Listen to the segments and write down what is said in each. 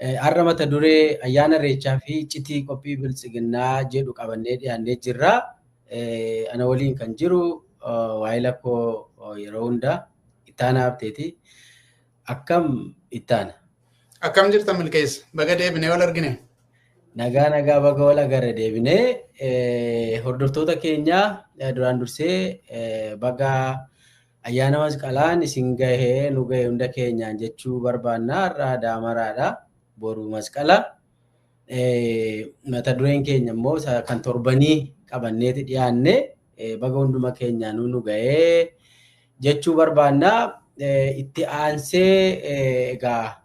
Har'a mata duree ayyaana Irreechaa fi iccitii qophii biltsiginnaa jedhu qabannee dhiyaannee jirra. Ana waliin kan jiru waa'ee koo yeroo hundaa Ittaanaa Abteeti. Akkam Ittaana? Akkam jirta Milkeessa? Baga deebinee wal argine. Nagaa nagaa baga wal agarre deebinee hordoftoota keenya duraan dursee baga ayyaana masqalaan isin gahee nu gahe hunda keenyaan jechuu barbaanna. Har'a daamaraadha. Boru masqala. Mata dureen keenya immoo kan torbanii qabanneeti dhiyaanne baga hunduma keenyaan nu gahee jechuu barbaanna. Itti aansee egaa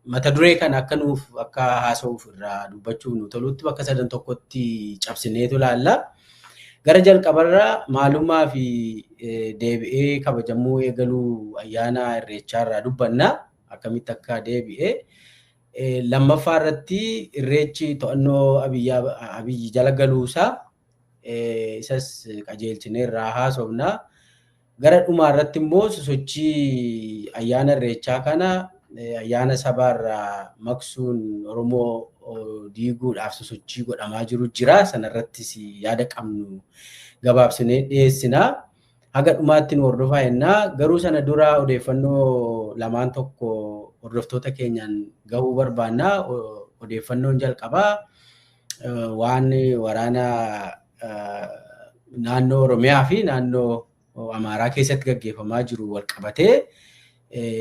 mata duree kana akka nuuf akka haasa'uuf irraa dubbachuuf nu tolutti bakka sadan tokkotti cabsineetu ilaalla. Gara jalqabarraa maalummaa fi deebi'ee kabajamuu eegaluu ayyaana Irreechaa irraa dubbanna. Akkamitti akka deebi'ee. Lammaffaa irratti Irreechi to'annoo Abiyyi jala galuusaa isas qajeelchinee irraa haasofna. Gara dhumaa irratti immoo sosochii ayyaana Irreechaa kana ayyaana sabaarraa maqsuun Oromoo diiguudhaaf sosochii godhamaa jiru jira. Sanarrattis yaada qabnu gabaabsinee dhiyeessina. Haga dhumaatti nu hordofaa jennaa. Garuu sana dura odeeffannoo lamaan tokko hordoftoota keenyaan gahuu barbaanna. Odeeffannoon jalqabaa waan waraana naannoo Oromiyaa fi naannoo Amaaraa keessatti gaggeeffamaa jiru wal qabatee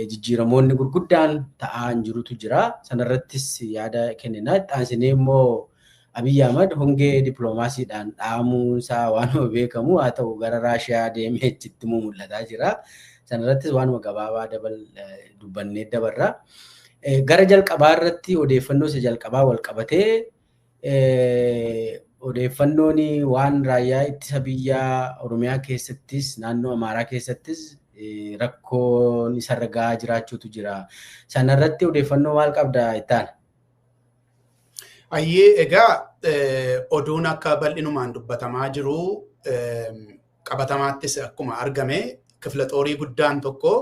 jijjiiramoonni gurguddaan ta'aa jirutu jira. Sanarrattis yaada kennina. Itti immoo Abiyyi Ahmad hongee dippiloomaasiidhaan dhaamuunsaa waanuma beekamu haa ta'u gara Raashiyaa deemee achitti mul'ataa jira. Sanarrattis waanuma gabaabaa dubbannee dabarra. Gara jalqabaa irratti odeeffannoo isa jalqabaa wal qabatee odeeffannoon waan raayyaa ittisa biyyaa Oromiyaa keessattis naannoo Amaaraa keessattis rakkoon isarra gahaa jiraachuutu jira. Sanarratti odeeffannoo maal qabda Ittaana? Ayyee egaa oduun akka bal'inumaan dubbatamaa jiru qabatamaattis akkuma argame kifla xoorii guddaan tokko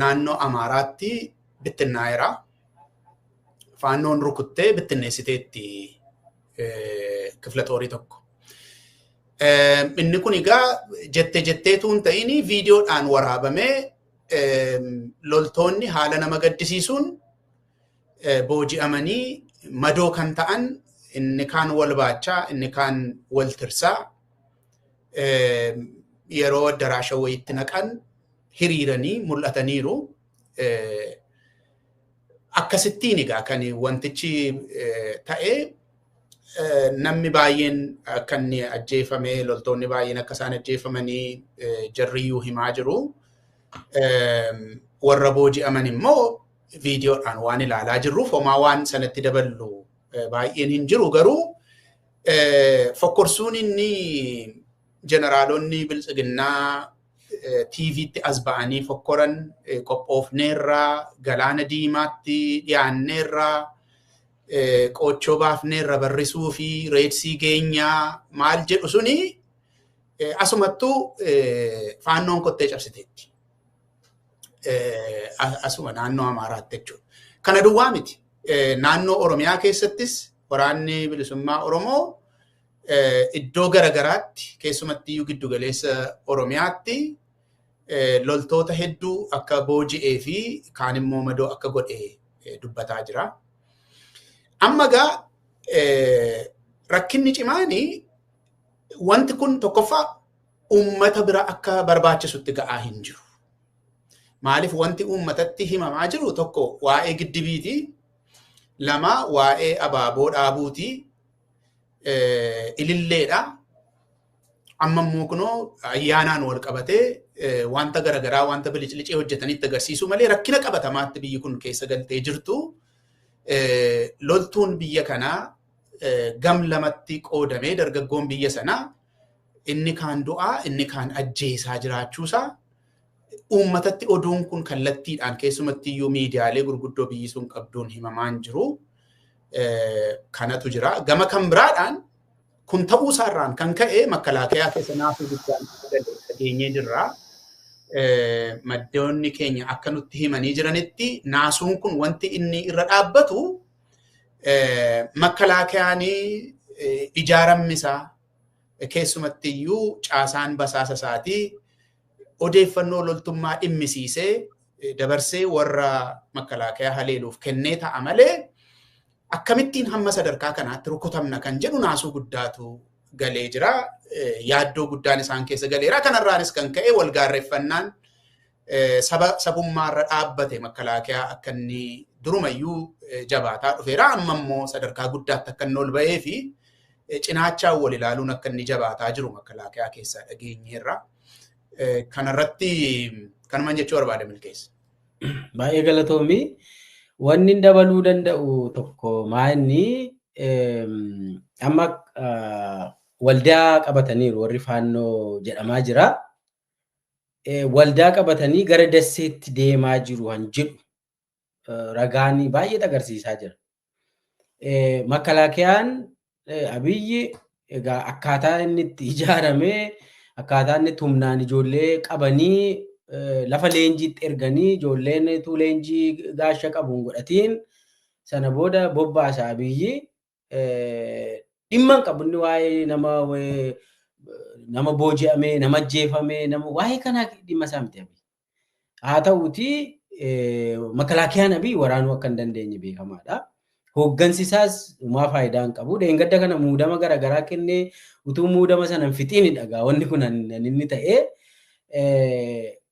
naannoo Amaaraatti bittinnaa'eera. Faannoon rukuttee bittinneessiteetti kifla xoorii tokko. Inni kun egaa jettee jetteetu hin ta'in viidiyoodhaan waraabamee loltoonni haala nama gaddisiisuun booji'amanii madoo kan ta'an inni kaan wal baachaa inni kaan wal tirsaa yeroo daraasha wayiitti naqan hiriiranii mul'ataniiru. Akkasittiin egaa kan wantichi ta'ee namni baay'een akka inni ajjeefame loltoonni baay'een akka isaan ajjeefamanii jarriyyuu himaa jiru. Warra booji'aman immoo viidiyoodhaan waan ilaalaa jirruuf homaa waan sanatti daballu baay'een hin jiru garuu fokkorsuun inni jeneraalonni biltsiginnaa TV'tti as ba'anii fokkoran qophoofneerraa galaana diimaatti dhiyaanneerraa qoochoo baafneerra barrisuu fi reedsii geenyaa maal jedhu suni asumattuu faannoon kottee cabsiteetti. Asuma naannoo Amaaraatti jechuudha. Kana duwwaa miti. Naannoo Oromiyaa keessattis waraanni bilisummaa Oromoo iddoo garagaraatti keessumatti iyyuu giddugaleessa Oromiyaatti loltoota hedduu akka booji'ee fi kaan immoo madoo akka godhe dubbataa jira. Amma egaa rakkinni cimaani wanti kun tokkoffaa uummata bira akka barbaachisutti ga'aa hin jiru. Maaliif wanti uummatatti himamaa jiru tokko waa'ee giddibiiti, lama waa'ee abaaboo dhaabuuti, ililleedha. Amma immoo kunoo ayyaanaan wal qabatee wanta garaagaraa wanta biliclicee hojjetanitti agarsiisu malee rakkina qabatamaatti biyyi kun keessa galtee jirtu. Loltuun biyya kanaa gam lamatti qoodamee dargaggoon biyya sanaa inni kaan du'aa inni kaan ajjeesaa jiraachuusaa uummatatti oduun kun kallattiidhaan keessumatti iyyuu miidiyaalee gurguddoo biyyi sun qabduun himamaan jiru. Kanatu jira. Gama kan biraadhaan kun ta'uu isaarraan kan ka'e makkalaakayaa keessa naafuu guddaan dhageenyee jirra. Maddoonni keenya akka nutti himanii jiranitti naasuun kun wanti inni irra dhaabbatu makkalaakayaan ijaaramni isaa keessumatti iyyuu caasaan basaasa isaatii odeeffannoo loltummaa dhimmisiisee dabarsee warra makkalaakayaa haleeluuf kennee ta'a malee akkamittiin hamma sadarkaa kanaatti rukutamna kan jedhu naasuu guddaatu galee jira. Yaaddoo guddaan isaan keessa galeera. Kanarraanis kan ka'e walgaarreeffannaan sabummaarra dhaabbate makkalaakayaa akka inni durumayyuu jabaataa dhufeera. Amma immoo sadarkaa guddaatti akka inni ol ba'ee fi cinaachaan wal ilaaluun akka inni jabaataa jiru makkalaakayaa keessaa dhageenyeerra. Kanarratti kanumaan jechuu barbaada Milkeessa. Baay'ee galatoomi. Wanni dabaluu danda'u tokko maa'inni amma waldaa qabataniiru warri Faannoo jedhamaa jira. Waldaa qabatanii gara Dasseetti deemaa jiru han jedhu ragaan baay'ee agarsiisaa jira. Makkalaakayaan Abiyyi egaa akkaataa inni itti ijaaramee akkaataa inni humnaan ijoollee qabanii lafa leenjiitti erganii ijoolleen utuu leenjii gaasha qabuun godhatiin sana booda bobbaasa Abiyyi dhimma hin qabu inni waa'ee nama booji'amee nama ajjeefamee nama waa'ee kanaa dhimma isaa miti Abiyyi. Haa ta'uutii makkalaakayaan Abiyyi waraanuu akka hin dandeenye beekamaadha. Hooggansi isaas uumaa faayidaa hin qabu. Dheengadda kana muudama garaagaraa kennee utuu muudama sana hin fixiin dhagaa wanni kun inni ta'ee.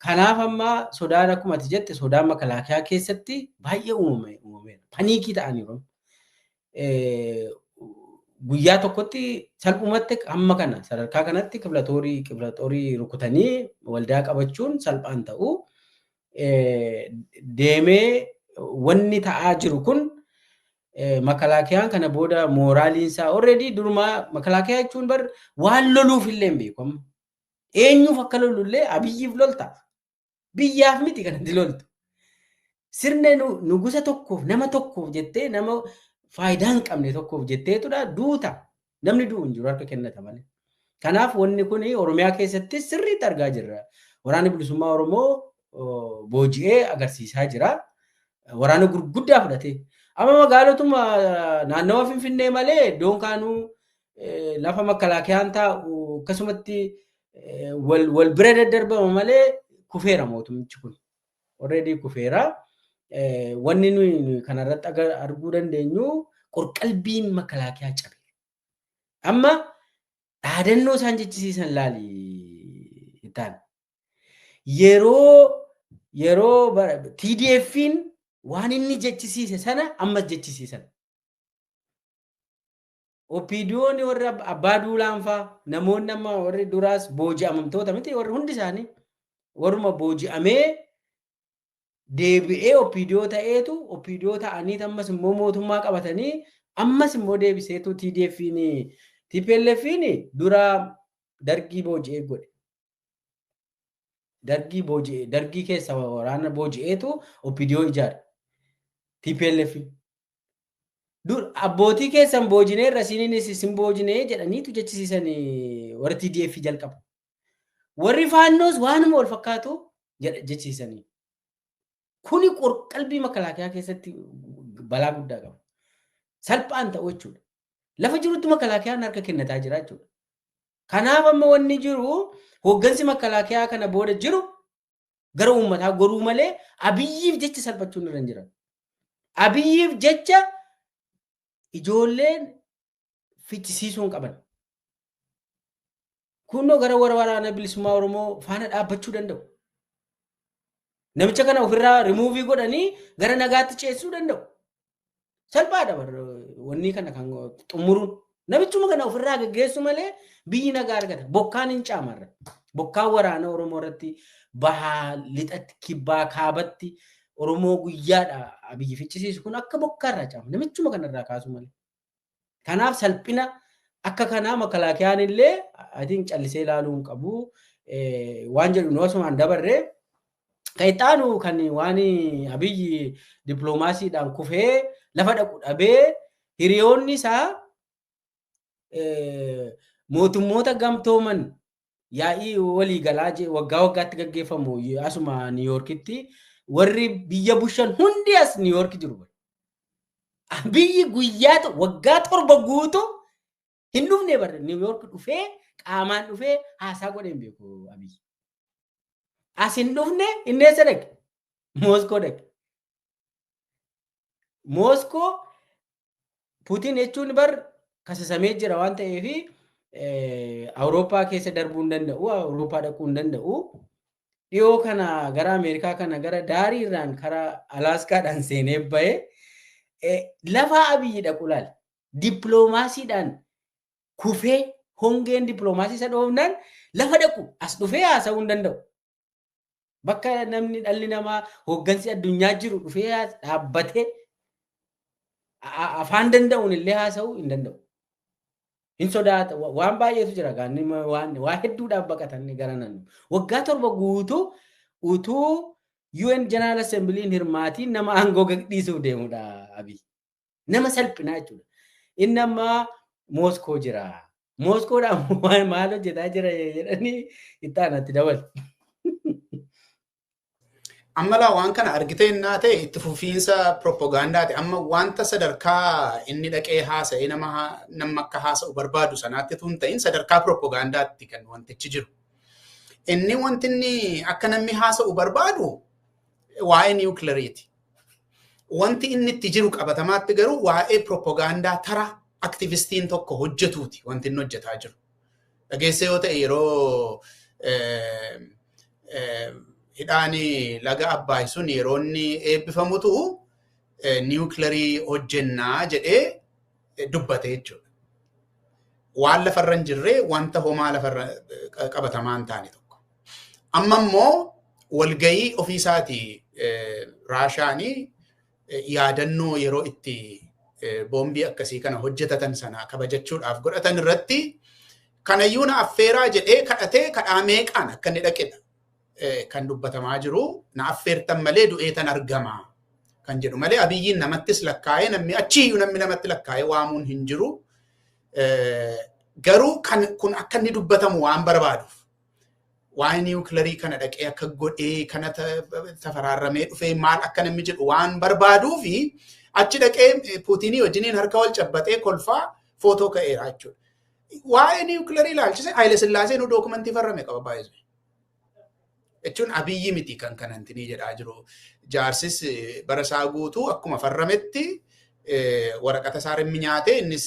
Kanaaf amma sodaan akkuma ati jette sodaan makkalaakayaa keessatti baay'ee uumameera. Paniikii ta'aniiru. Guyyaa tokkotti salphumatti hamma kana sadarkaa kanatti kibilatoorii rukutanii waldaa qabachuun salphaan ta'u deemee wanni ta'aa jiru kun makkalaakayaan kana booda mooraaliin isaa already durumaa makkalaakayaa jechuun bar waan loluuf illee hin beeku amma. Eenyuuf akka lolullee Abiyyiif lolta. Biyyaaf miti kanatti loltu. Sirna nugusa tokkoof nama tokkoof jettee nama faayidaa hin qabne tokkoof jetteetudha duuta. Namni du'u hin jiru harka kennata malee. Kanaaf wanni kun Oromiyaa keessatti sirriitti argaa jirra. Waraanni bilisummaa Oromoo booji'ee agarsiisaa jira. Waraana gurguddaa fudhatee. Amma magaalotuma naannawa Finfinnee malee iddoon kaanuu lafa makkalaakayaan taa'u akkasumatti wal bira daddarbama malee kufeera mootummichi kun. Already kufeera. Wanni nuyi kanarratti arguu dandeenyu qorqalbiin makkalaakayaa cabe. Amma dhaadannoo isaan jechisiisan laali ittaan. Yeroo TDF'n waan inni jechisiise sana ammas jechisiisan. OPDO'n warra abbaa duulaan faa namoonni amma warri duraas booji'amtoota miti warri hundi isaanii warruma booji'amee deebi'ee OPDO ta'eetu OPDO ta'anii ammas immoo mootummaa qabatanii ammas immoo deebiseetu TDF'n TPLF'n dura dargii booji'ee godhe. Dargii booji'ee dargii keessa waraana booji'eetu OPDO ijaare. TPLF. Dur abbootii keessan boojinee irra isiniinis isin boojinee jedhaniitu jechisiisan warri TDF jalqabu. Warri Faannoos waanuma wal fakkaatu jechisiisanii. Kuni qorqalbii makkalaakayaa keessatti balaa guddaa qaba. Salphaan ta'u jechuudha. Lafa jirutti makkalaakayaan harka kennataa jira jechuudha. Kanaaf amma wanni jiru hooggansi makkalaakayaa kana booda jiru gara uummataa goruu malee Abiyyiif jecha salphachuun irra hin jiran. Abiyyiif jecha ijoolleen fichisiisuu hin qaban. Kunoo gara warra waraana bilisummaa Oromoo faana dhaabbachuu danda'u. Namicha kana ofirraa rimuuvii godhanii gara nagaatti ceesisuu danda'u. Salphaadha wanni kana kan xumuruun. Namichuma kana ofirraa geggeessu malee biyyi nagaa argata. Bokkaan hin caamarra. Bokkaan waraana Oromoo irratti bahaa lixatti kibbaa kaabatti Oromoo guyyaadha Abiyyi fichisiisu kun akka bokkaarraa caama. Namichuma kanarraa kaasu malee. Kanaaf salphina akka kanaa makkalaakayaan illee I think callisee ilaaluu hin qabu. Waan jedhu nu asumaan dabarree kan itti aanu kan waan Abiyyi dippiloomaasiidhaan kufee lafa dhaqu dhabee hiriyoonni isaa mootummoota gamtooman Yaa'ii waliigalaa waggaa waggaatti gaggeeffamu asuma New Yorkitti warri biyya bushan hundi as New York jiru. Abiyyi guyyaa waggaa 7 guutuu hin dhufne barre New York dhufee qaamaan dhufee haasaa godhee hin beeku Abiyyi. As hin dhufne inni eessa dhaqe? Mooskoo dhaqe. Mooskoo Putin jechuun bar kasasamee jira waan ta'eef Awurooppaa keessa darbuu hin danda'u, Awurooppaa dhaquu hin danda'u. Dhiyoo kana gara Ameerikaa kana gara daarii irraan karaa Alaaskaadhaan seenee bahee lafa Abiyyi dhaqu laala. Dippiloomaasiidhaan kufee hongeen dippiloomaasii isa dhoofnaan lafa dhaqu as dhufee haasa'uu hin danda'u. Bakka namni dhalli namaa hooggansi addunyaa jiru dhufee dhaabbatee afaan danda'uun illee haasa'uu hin danda'u. Hin sodaata waan baay'eetu jira gaanni waan waa hedduudhaaf baqatan gara naannoo. Waggaa 7 guutuu utuu UN General Assembly'n hirmaatiin nama aangoo gadhiisuuf deemudha Abiy. Nama salphinaa jechuudha. Inni amma Mooskoo jira. Mooskoodhaan maal hojjetaa jira jedhanii itti aanatti dabalu. Amma laa waan kana argitee innaa ta'e itti fufiinsa propagaandaati. Amma wanta sadarkaa inni dhaqee haasa'ee nama akka haasa'u barbaadu sanaatti tun ta'in sadarkaa propagaandaatti kan wantichi jiru. Inni wanti inni akka namni haasa'u barbaadu waa'ee niwukilariiti. Wanti inni itti jiru qabatamaatti garuu waa'ee propagaandaa tara aktivistiin tokko hojjetuuti wanti inni hojjetaa jiru. Dhageessee yoo ta'e yeroo hidhaan laga Abbaay sun yeroo inni eebbifamutu niwukilarii hojjennaa jedhee dubbate jechuudha. Waan lafarra hin jirre wanta homaa lafarra qabatamaa hin taane tokko. Amma immoo walgayii ofiisaatii Raashaanii yaadannoo yeroo itti boombii akkasii kana hojjetatan sana kabajachuudhaaf godhatan irratti kanayyuu na affeeraa jedhee kadhatee kadhaa meeqaan akka inni dhaqedha. Kan dubbatamaa jiru na affeertan malee du'eetan argama kan jedhu malee Abiyyiin namattis lakkaa'ee namni achiiyyuu namni namatti lakkaa'ee waamuun hin jiru. Garuu kan kun akka inni dubbatamu waan barbaaduuf waa'ee niwukilarii kana dhaqee akka godhee kana tafaraarramee dhufee maal akka namni jedhu waan barbaaduufi achi dhaqee Puutinii wajjiniin harka wal cabbaxee kolfaa footoo ka'eera jechuudha. Waa'ee niwukilarii ilaalchise Haayile Sillaaseen dookumentii farrame qaba baay'ee. Jechuun Abiyyi miti kan kanantinii jedhaa jiru. Jaarsis bara isaa guutuu akkuma farrametti waraqata isaa rimmi nyaatee innis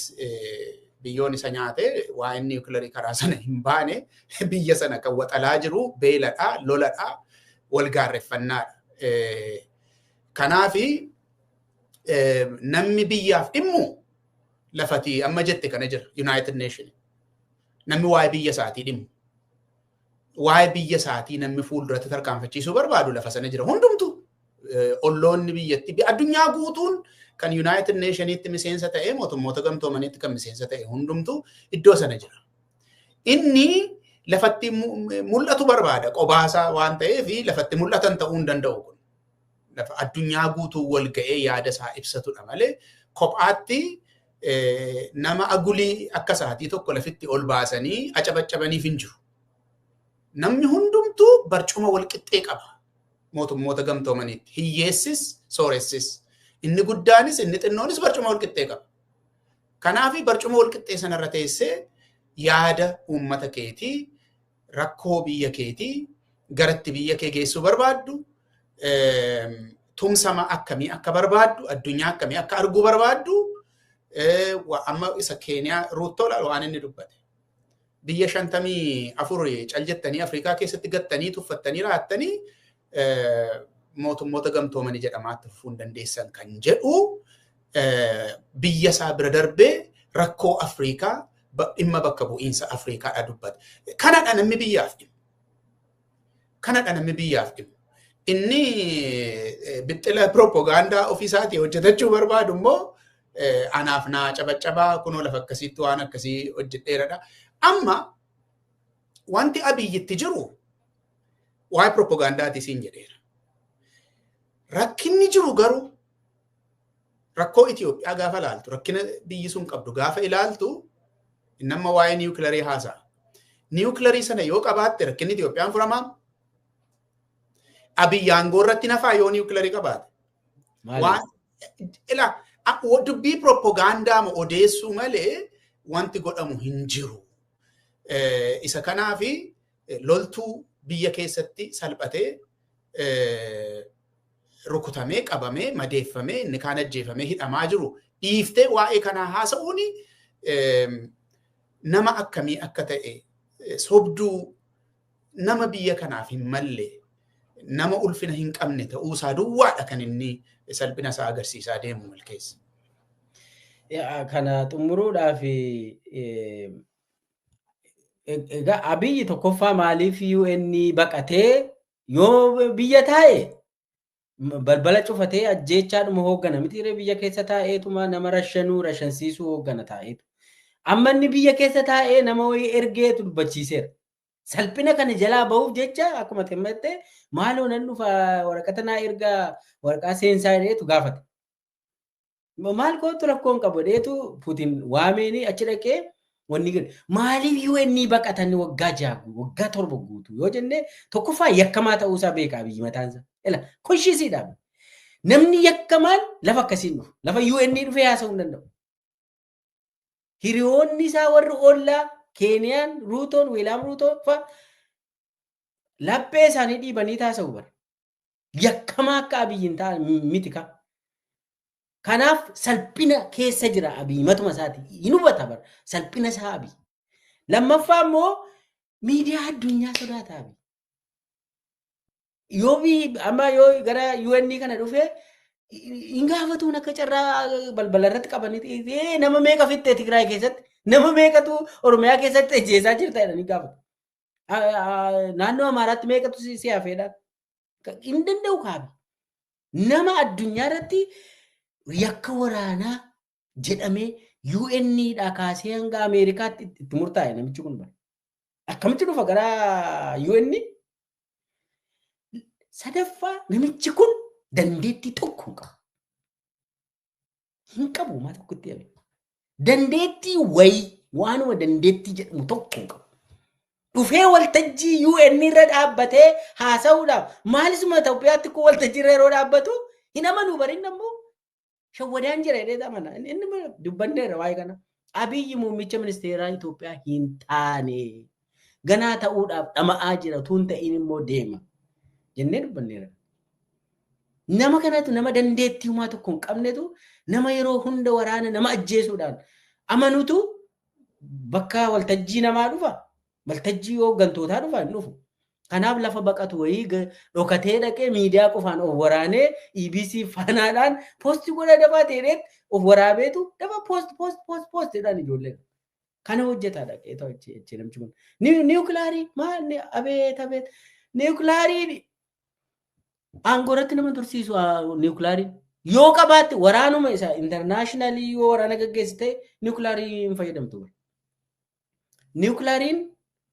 biyyoon isa nyaatee waa'een niwukilarii karaa sana hin baane biyya sana kan waxalaa jiru beeladhaa, loladhaa, wal gaarreeffannaadha. Kanaafi namni biyyaaf dhimmu lafati amma jette kana jira United Nation. Namni waa'ee biyya isaatii dhimmu. Waa'ee biyya isaatii namni fuulduratti tarkaanfachiisuu barbaadu lafa sana jira. Hundumtu olloonni biyyatti addunyaa guutuun kan United Nationitti miseensa ta'e mootummoota gamtoomanitti kan miseensa ta'e hundumtu iddoo sana jira. Inni lafatti mul'atu barbaada qobaasaa waan ta'eef lafatti mul'atan ta'uu hin danda'u kun. Lafa addunyaa guutuu wal ga'ee yaada isaa ibsatudha malee kophaatti nama agulii akka isaatii tokko lafitti ol baasanii acabaccabaniif hin jiru. Namni hundumtuu barcuma wal qixxee qaba mootummoota gamtoomaniitti. Hiyyeessis sooressis inni guddaanis inni xinnoonis barcuma wal qixxee qaba. Kanaaf barcuma wal qixxee sanarra teessee yaada uummata keetii rakkoo biyya keetii garatti biyya kee geessuu barbaaddu tumsama akkamii akka barbaaddu addunyaa akkamii akka arguu barbaaddu amma isa Keeniyaa Ruuttoo laal waan inni dubbate. Biyya 54 cal jettanii Afrikaa keessatti gattanii tuffattanii raattanii mootummoota gamtoomanii jedhamaatti fufuu hin dandeessan kan jedhu biyya isaa bira darbee rakkoo Afrikaa dhimma bakka bu'iinsa Afrikaadha dubbate. Kanadha namni biyyaaf dhimmu. Kanadha namni biyyaaf dhimmu. Inni bixxila propagaandaa ofiisaatii hojjetachuu barbaadu immoo anaaf naa cabaccabaa kunoo lafa akkasiitti waan akkasii hojjedheeradha. Amma wanti Abiyyitti jiru waa'ee propagaandaati siin jedheera. Rakkinni jiru garuu rakkoo Itoophiyaa gaafa ilaaltu, rakkina biyyi sun qabdu gaafa ilaaltu, inni amma waa'ee niwukilarii haasa'a. Niwukilarii sana yoo qabaatte rakkinni Itoophiyaan furamaa? Abiyyi aangoo irratti nafaa yoo niwukilarii qabaate? Dubbii propagaandaa odeessuu malee wanti godhamu hin jiru. Isa kanaafi loltuu biyya keessatti salphatee rukutamee qabamee madeeffamee inni kaan ajjeefamee hidhamaa jiru dhiiftee waa'ee kanaa haasa'uun nama akkamii akka ta'e sobduu nama biyya kanaaf hin malle nama ulfina hin qabne ta'uusaa duwwaadha kan inni salphina isaa agarsiisaa deemu malkeessa. Kana xumuruudhaaf egaa Abiyyi tokkoffaa maaliif UN baqatee yoo biyya taa'e balbala cufatee ajjeechaadhuma hooggana miti biyya keessa taa'eetuma nama rashanuu rashansiisuu hooggana taa'eetu. Amma inni biyya keessa taa'ee nama wayii ergeetu dubbachiiseera. Salphina kana jalaa bahuuf jecha akkuma ximmatte maaloo nan dhufa waraqata naa ergaa waraqaa seensaa jedheetu gaafate. Maal kootu rakkoon qabu jedheetu Putin waameeni achi dhaqee wanni gadi maaliif UN baqatan waggaa 6 waggaa 7 guutuu yoo jenne tokkoffaa yakkamaa ta'uusaa beeka Abiyyi mataansaa. Ela konshisiidha. Namni yakkamaan lafa akkasiin dhufu lafa UN dhufee haasa'uu hin danda'u. Hiriyoonni isaa warri ollaa Keeniyaan Ruutoon Wiiliyaam Ruutoo fa'a laphee isaanii dhiibanii taasa'u bara. Yakkamaa akka Abiyyi hin taane miti ka. Kanaaf salphina keessa jira Abiyyi matuma isaati. Hin hubata bara. Salphina isaa Abiyyi. Lammaffaa immoo miidiyaa addunyaa sodaata Abiyyi. Yoo amma yoo gara UN kana dhufee hin gaafatuun akka carraa balbala irratti qabanii nama meeqa fixxee Tigraay keessatti nama meeqatu Oromiyaa keessatti ajjeesaa jirta jedhanii gaafatu. Naannoo Amaaraatti meeqatu si hafeedha. Hin danda'u kaabi. Nama addunyaa irratti yakka waraanaa jedhamee UN dhaa kaasee hanga Ameerikaatti itti murtaa'e namichi kun bara. Akkamitti dhufa gara UN? Sadaffaa namichi kun dandeettii tokko hin qabu. Hin qabu maa tokkotti yabe. Dandeettii wayii waanuma dandeettii jedhamu tokko hin qabu. Dhufee waltajjii UN irra dhaabbatee haasa'uudhaaf maalisuma Itoophiyaatti kun waltajjii irra yeroo dhaabbatu hin amanuu barinna immoo shawwadaan jira jedhee amana. Inni dubbanneera waa'ee kana. Abiyyi muummicha ministeeraa Itoophiyaa hin taane ganaa ta'uudhaaf dhama'aa jira tuun ta'in immoo deema jennee dubbanneera. Nama kanatu nama dandeettii humaa tokko hin qabnetu nama yeroo hunda waraana nama ajjeesuudhaan amanutu bakka waltajjii namaa dhufa. Waltajjii hooggantootaa dhufa hin dhufu. Kanaaf lafa baqatu wayii dhokatee dhaqee miidiyaa qofaan of waraanee EBC faanaadhaan poosti godha dafaa ta'eet of waraabeetu dafa poost poost poost poost jedhaan ijoollee. Kana hojjetaa dhaqee ta'u achi namichi kun. Niwukilaarii maal abeet abeet niwukilaariin aangoo irratti nama tursiisu niwukilaariin yoo qabaatte waraanuma isa intarnaashinaalii yoo waraana gaggeessite niwukilaarii hin fayyadamtu. Niwukilaariin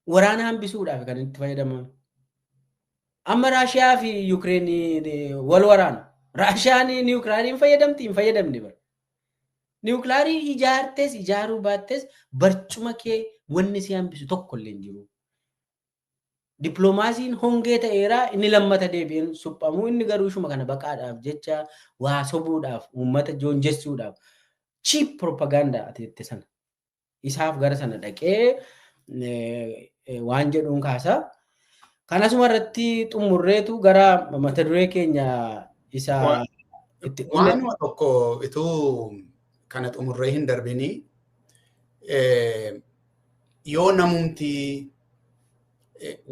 waraana hambisuudhaaf kan itti fayyadamamu. Amma Raashiyaa fi Yukireen wal waraanu. Raashiyaan niwukilaarii hin fayyadamti hin fayyadamne bara. Niwukilaarii ijaartes ijaaruu baattes barcuma kee wanni si hambisu tokko illee hin jiru. Dippiloomaasiin hongee ta'eera inni lammata deebi'een suphamu inni garuu ishuma kana baqaadhaaf jecha waa sobuudhaaf uummata joonjessuudhaaf cheap propaganda ati jette sana isaaf gara sana dhaqee waan jedhuun kaasa. Kanasuma irratti xumurreetu gara mata duree keenya isa itti Waanuma tokko ituu kana xumurree hin darbinii yoo namumti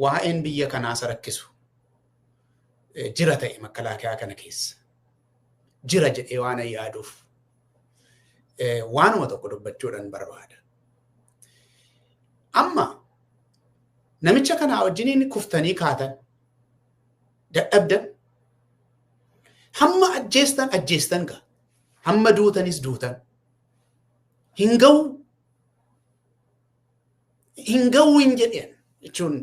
waa'een biyya kanaa rakkisu jira ta'e makalaakaa kana keessa jira jedhee waan yaaduuf waanuma tokko dubbachuudhaan barbaada. Amma namicha kanaa wajjiniin kuftanii kaatan dadhabdan hamma ajjeestan ajjeestan gaa hamma duutanis duutan hin ga'u hin jedhan jechuun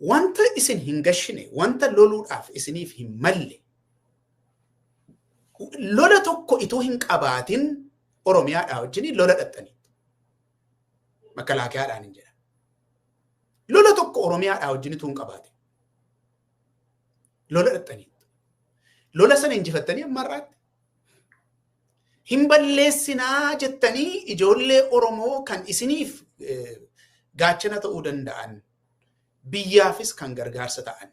wanta isin hin gashine wanta loluudhaaf isiniif hin malle lola tokko itoo hin qabaatin Oromiyaadhaa wajjiniin lola dhaxxanii makalaakiyaadhaan hin jedhan. tokko Oromiyaadhaa wajjinitu hin qabaate. Lola dhaxxanii. Lola sana injifattanii amma har'aatti. Hin balleessinaa jettanii ijoollee Oromoo kan isiniif gaachana ta'uu danda'an biyyaafis kan gargaarsa ta'an.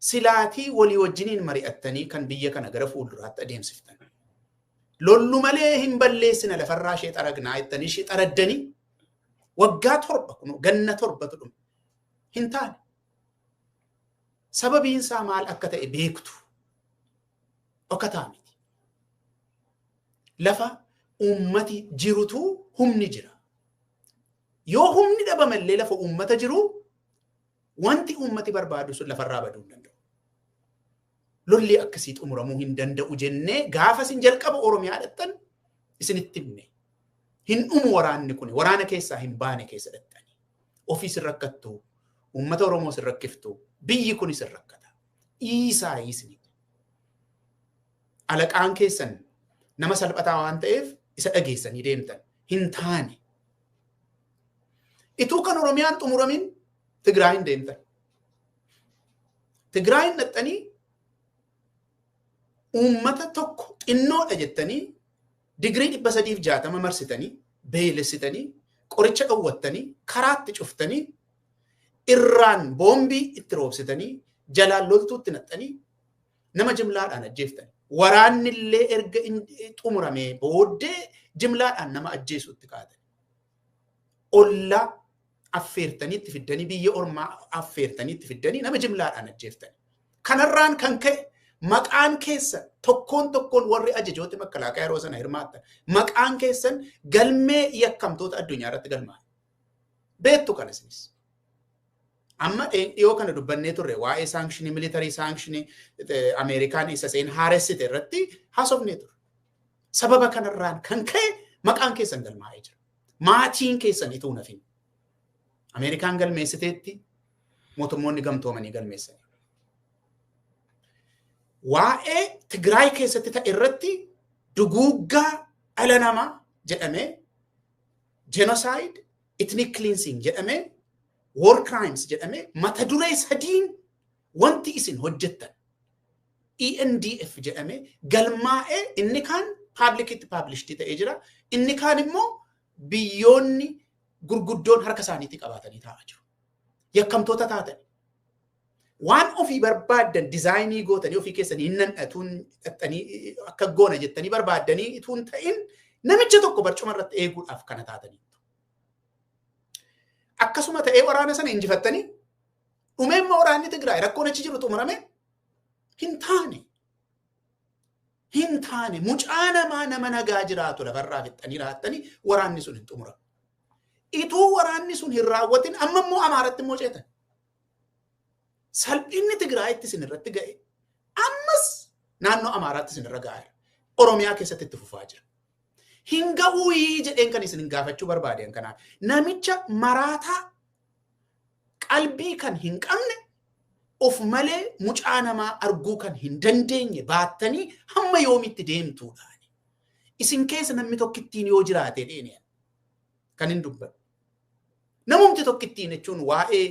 Silaatii walii wajjiniin mari'attanii kan biyya kana gara fuulduraatti adeemsiftan. Lollu malee hin balleessina lafarraa ishee xaragnaa jettanii ishee xaraddanii waggaa 7 kun ganna 7 dhume hin taane. Sababiin isaa maal akka ta'e beektu. Dhokataa miti. Lafa uummati jirutu humni jira. Yoo humni dhabamallee lafa uummata jiru wanti uummati barbaadu sun lafarraa baduu hin danda'u. Lolli akkasii xumuramuu hin danda'u jennee gaafa isin jalqaba Oromiyaa dhattan isinitti himne. Hin dhumu waraanni kun waraana keessaa hin baane keessa dhattani. Ofii sin rakkattu, uummata Oromoo sin rakkiftu, biyyi kun sin rakkata. Dhiisaa isin. Alaqaan keessan nama salphataa waan ta'eef isa dhageessanii deemtan. Hin taane. Ituu kan Oromiyaan xumuramin Tigraayin deemtan. Tigraayin dhattanii uummata tokko xinnoodha jettanii digirii 360 marsitanii beelessitanii qoricha dhowwattanii karaatti cuftanii irraan boombii itti roobsitanii jalaan loltuutti naqxanii nama jimlaadhaan ajjeeftanii. Waraanni illee erga xumuramee booddee jimlaadhaan nama ajjeesuutti kaatan. Ollaa affeertanii itti fiddanii biyya ormaa affeertanii itti fiddanii nama jimlaadhaan ajjeeftanii. Kanarraan kan ka'e maqaan keessan tokkoon tokkoon warri ajajoota makalaakaa yeroo sana hirmaattan maqaan keessan galmee yakkamtoota addunyaa irratti galmaa'e. Beektu kana isinis. Amma dhiyoo kana dubbannee turre waa'ee saangshinii militarii saangshinii Ameerikaan isa seen haaressite irratti haasofnee turre. Sababa kanarraan kan ka'e maqaan keessan galmaa'ee jira. Maatiin keessan ituu nafin. Ameerikaan galmeessiteetti mootummoonni gamtoomanii galmeessanii. Waa'ee Tigraay keessatti ta'e irratti duguuggaa dhala namaa jedhamee genocide, ethnic cleansing jedhamee war crimes jedhamee mata duree sadiin wanti isin hojjettan ENDF jedhamee galmaa'ee inni kaan publicitti published ta'ee jira. Inni kaan immoo biyyoonni gurguddoon harka isaaniitti qabaatanii taa'aa jiru. Yakkamtoota taatan. Waan ofii barbaaddan dizaayinii gootanii ofii keessanii hin nan'atuun dhaxxanii akka goona jettanii barbaaddanii itoo hin ta'in namicha tokko barcuma irratti eeguudhaaf kana taatanii. Akkasuma ta'ee waraana sana injifattanii dhumee immoo waraanni Tigraay rakkoon achi jiru xumurame hin taane. Hin taane mucaa namaa nama nagaa jiraatu lafarraa fixxanii raattanii waraanni sun hin xumuramu. Ituu waraanni sun hin raawwatin amma immoo Amaaratti immoo ceetan. Salphinni Tigraayitti isin irratti ga'e ammas naannoo Amaaraatti isin irra ga'aa jira. Oromiyaa keessatti itti fufaa jira. Hin ga'uuyii jedheen kan isin gaafachuu barbaadeen kanaaf. Namicha maraataa qalbii kan hin qabne of malee mucaa namaa arguu kan hin dandeenye baattanii hamma yoomitti deemtuudhaani. Isin keessa namni tokkittiin yoo jiraate dheene kan hin dubbadhu. Namumti tokkittiin jechuun waa'ee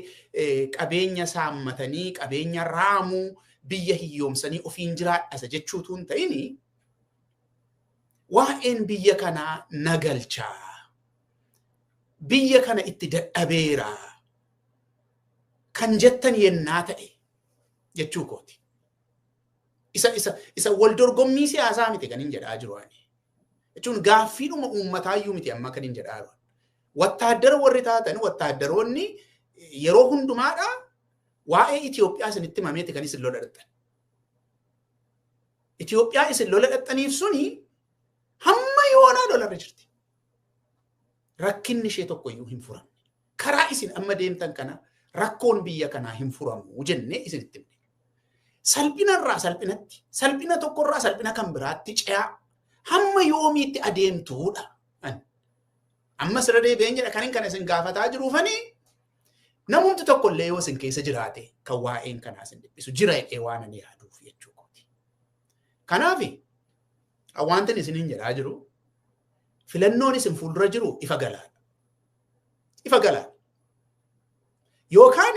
qabeenya saammatanii qabeenya raamuu biyya hiyyoomsanii ofiin jiraadhasa jechuutu hin ta'ini waa'een biyya kanaa nagalchaa. Biyya kana itti dadhabeera. Kan jettan yennaa ta'e jechuu kooti. Isa wal dorgommii siyaasaa miti kan hin jedhaa jiru ani. Jechuun gaaffiidhuma uummataayyuu miti amma kan hin jedhaa jiru. Wattaaddara warri taatan wattaaddaroonni yeroo hundumaadha waa'ee Itoophiyaa isinitti himameeti kan isin lola dhaqxan. Itoophiyaa isin lola dhaqxaniif suni hamma yoonaa lolarra jirti. Rakkinni ishee tokkoyyuu hin furamne. Karaa isin amma deemtan kana rakkoon biyya kanaa hin furamu jennee isinitti himne. Salphinarraa salphinatti, salphina tokkorraa salphina kan biraatti ce'aa hamma yoomiitti adeemtuudha. Amma sirra deebi'een jedha kan kana isin gaafataa jiruufanii namumti tokkollee yoo isin keessa jiraate kan waa'een kanaa isin dhiphisu jira jedhee waan ani yaaduuf jechuu kooti. Kanaaf wanti isiniin jedhaa jiru filannoon isin fuuldura jiru ifa galaadha. Ifa galaadha. Yookaan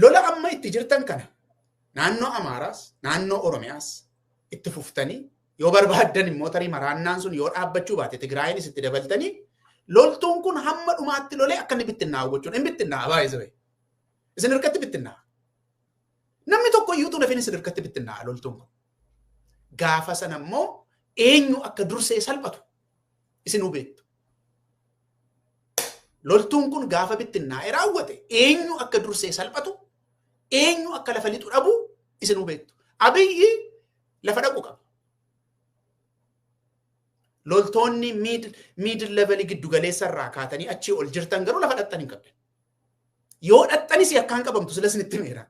lola amma itti jirtan kana naannoo Amaaraas naannoo Oromiyaas itti fuftanii yoo barbaaddan immoo tarii maraannaan sun yoo dhaabbachuu baate Tigraayinis itti dabaltanii loltuun kun hamma dhumaatti lolee akka inni bittinnaa'u gochuun hin bittinnaa'a baay'ee. Isin hirkatti bittinnaa'a. Namni tokko iyyuu tun hafin isin hirkatti bittinnaa'a loltuun kun. Gaafa sana immoo eenyu akka dursee salphatu isin hubeettu. Loltuun kun gaafa bittinnaa'ee raawwate eenyu akka dursee salphatu eenyu akka lafa lixu dhabu isin hubeettu. Abiyyi lafa dhaqu qaba. Loltoonni miidil levelii giddu galeessa irraa kaatanii achii ol jirtan garuu lafa dhaqxan hin qabdan. Yoo dhaqxanis yakkaan qabamtu sila isinitti meera.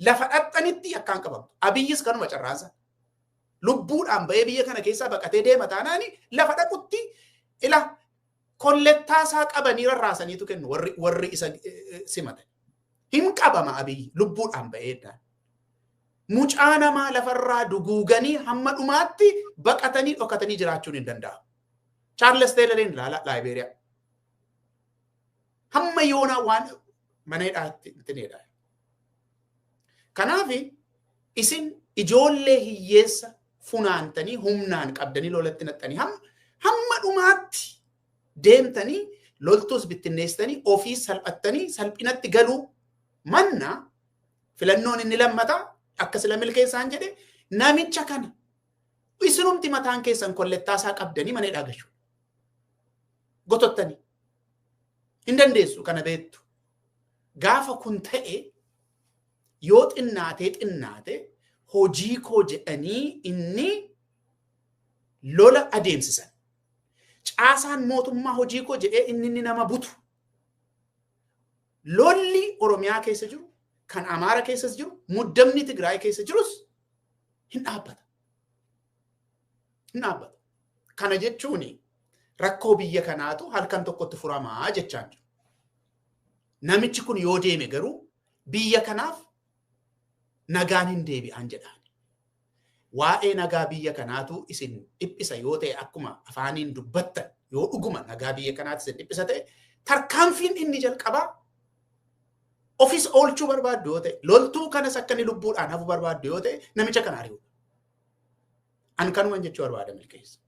Lafa dhaqxanitti yakkaan qabamtu. Abiyyis kanuma carraansa. Lubbuudhaan ba'ee biyya kana keessaa baqatee deema taanaani lafa dhaqutti ila kollettaa isaa qabanii rarraasaniitu kennu warri isa simatan. Hin qabama Abiyyi lubbuudhaan ba'ee dha. Mucaa namaa lafarraa duguuganii hamma dhumaatti baqatanii dhokatanii jiraachuun hin danda'amu. Charles Tayloriin ilaala Laayibeeriyaa. Hamma yoonaa waan mana hidhaatti ittiin. Kanaaf isin ijoollee hiyyeessa funaantanii humnaan qabdanii lolatti naqxanii hamma dhumaatti deemtanii loltuus bittinneessitanii ofii salphattanii salphinatti galuu manna filannoon inni lammataa akka sila milkeessaan jedhe namicha kana isinumti mataan keessan kollettaa isaa qabdanii mana hidhaa galchuu. Gotottanii. Hin dandeessu kana beektu. Gaafa kun ta'e yoo xinnaatee xinnaate hojii koo jedhanii inni lola adeemsisan. Caasaan mootummaa hojii koo jedhee inni nama butu. Lolli Oromiyaa keessa jiru, kan Amaara keessas jiru, muddamni Tigraay keessa jirus hin dhaabbata. Hin dhaabbata. Kana jechuun rakkoo biyya kanaatu halkan tokkotti furamaa jechaan jiru. Namichi kun yoo deeme garuu biyya kanaaf nagaan hin deebi'an jedhaan. Waa'ee nagaa biyya kanaatu isin dhiphisa yoo ta'e akkuma afaaniin dubbattan yoo dhuguma nagaa biyya kanaatu isin dhiphisa ta'e tarkaanfiin inni jalqabaa ofis oolchuu barbaaddu yoo ta'e loltuu kanas akka inni lubbuudhaan hafu barbaaddu yoo ta'e namicha kana ari'uudha. An kanuman jechuu barbaada milkeessa.